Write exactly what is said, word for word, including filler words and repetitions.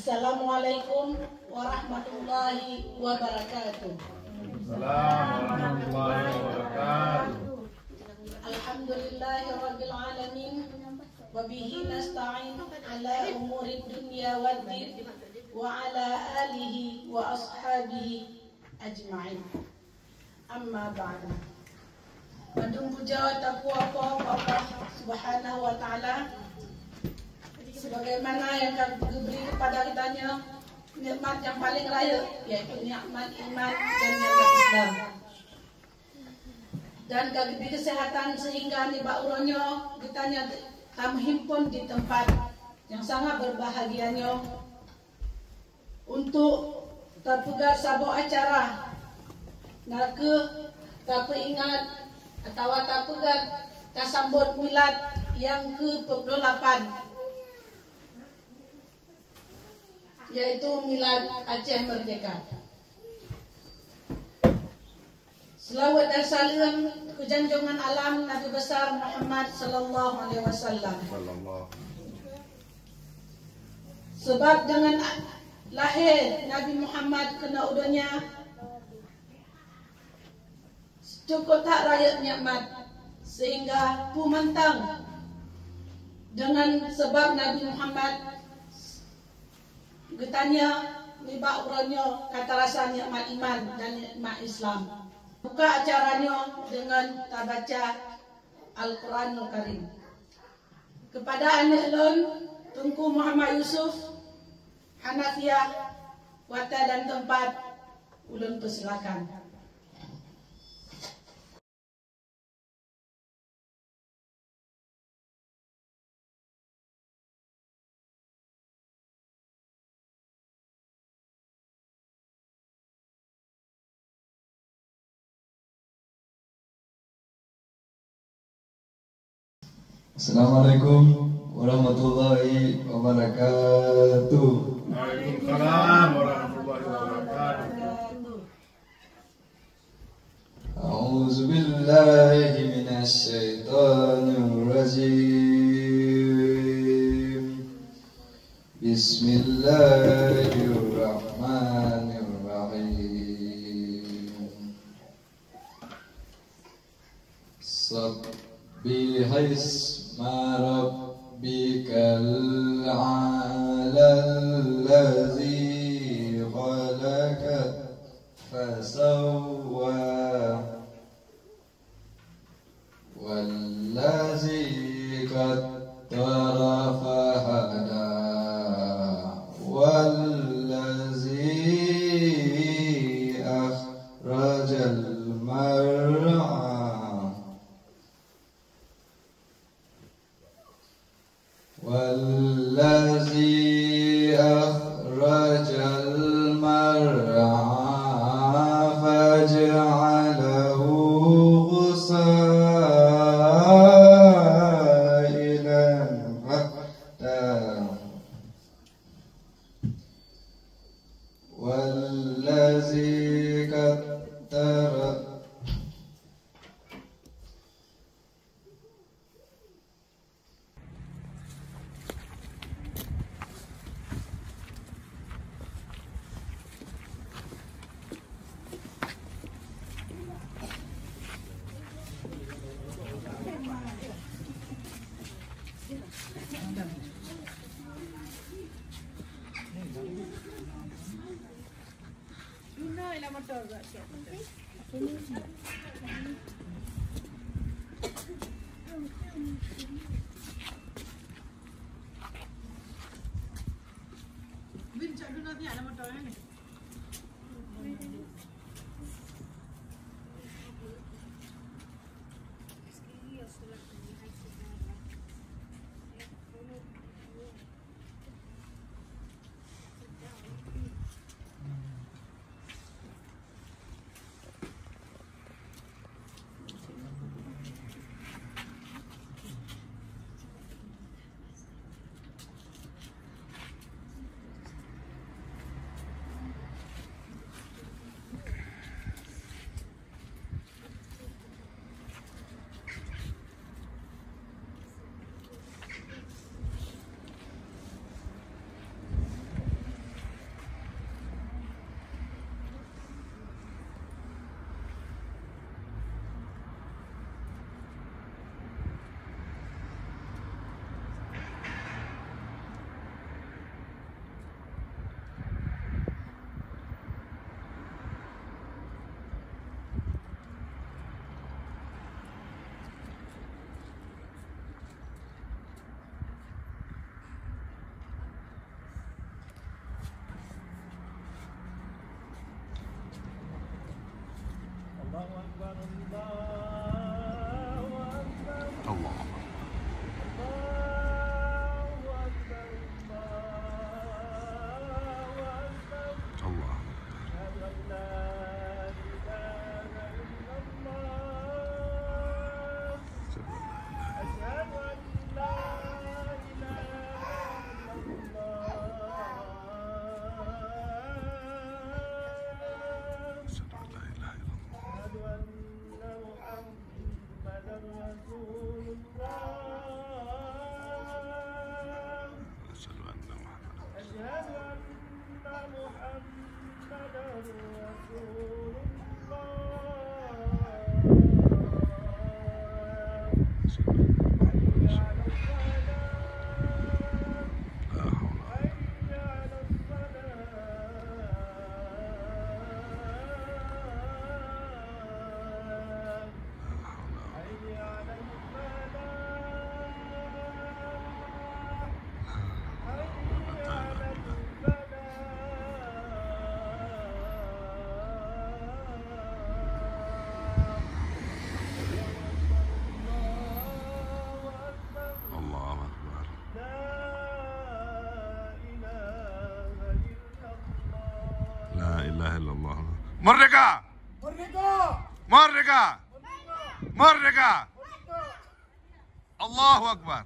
Assalamualaikum warahmatullahi wabarakatuh. Salam warahmatullahi wabarakatuh. Alhamdulillahirabbil alamin. Wa bihi nasta'in ala umurid dunya waddin. Wa ala alihi wa ashabihi ajma'in. Amma ba'du. Bandum puja tapuja bak Allah Subhanahu wa Ta'ala, sebagaimana nyang ka geubri kepada geutanyoe nikmat nyang paleng rayeuk, yaitu nikmat iman dan nikmat Islam. Dan ka geubri keuseuhatan sehingga nibak uroe nyoe geutanyoe tameuhimpon di teumpat nyang sangat beubahgia nyoe, untuk tapeugah saboh acara, na kheueh tapeuingat atawa tapeugah tasambot milad nyang keu peuet ploh lapan, yaitu milad Aceh Merdeka. Seulaweuet dan saleuem keu junjungan alam Nabi Besar Muhammad sallallahu alaihi wasallam. Sabab deungon lahé Nabi Muhammad keunoe u donya, cukôp that rayeuk nikmat, sehingga peue mantong deungon sabab Nabi Muhammad geutanyoe nibak uroe nyoe ka tarasa nikmat iman dan nikmat Islam. Buka acara nyoe deungon tabaca Al-Quranul Karim. Kepada aneuk lôn, Teungku Muhammad Yusuf, Hanafiah, watèe dan teumpat, ulôn peusilakan. Assalamualaikum warahmatullahi wabarakatuh. Waalaikumsalam warahmatullahi wabarakatuh. أعوذ بالله من الشيطان الرجيم. بسم الله الرحمن الرحيم. سبح اسم ربك الأعلى الذي خلق فسوى والذي قدر فهدى والذي أخرج المرعى والذي أخرج المرعى فجعله غثاء أحوى والذي قدر Allah. Allah. أشهد أن لا إله إلا الله. أشهد أن لا إله إلا الله. أشهد أن لا إله إلا الله. أشهد أن محمدا رسول الله. أشهد أن محمدا، أشهد أن محمدا رسول الله. أشهد أن محمدا رسول الله. حي على الصلاة. لا حول ولا قوة. حي على الصلاة. لا حول ولا قوة. حي على الفلاح. حي على الفلاح. الله أكبر، الله أكبر. الله أكبر. لا إله إلا الله. لا إله إلا الله. Merdeka! Merdeka! Merdeka! Merdeka! Merdeka! Allahu Akbar.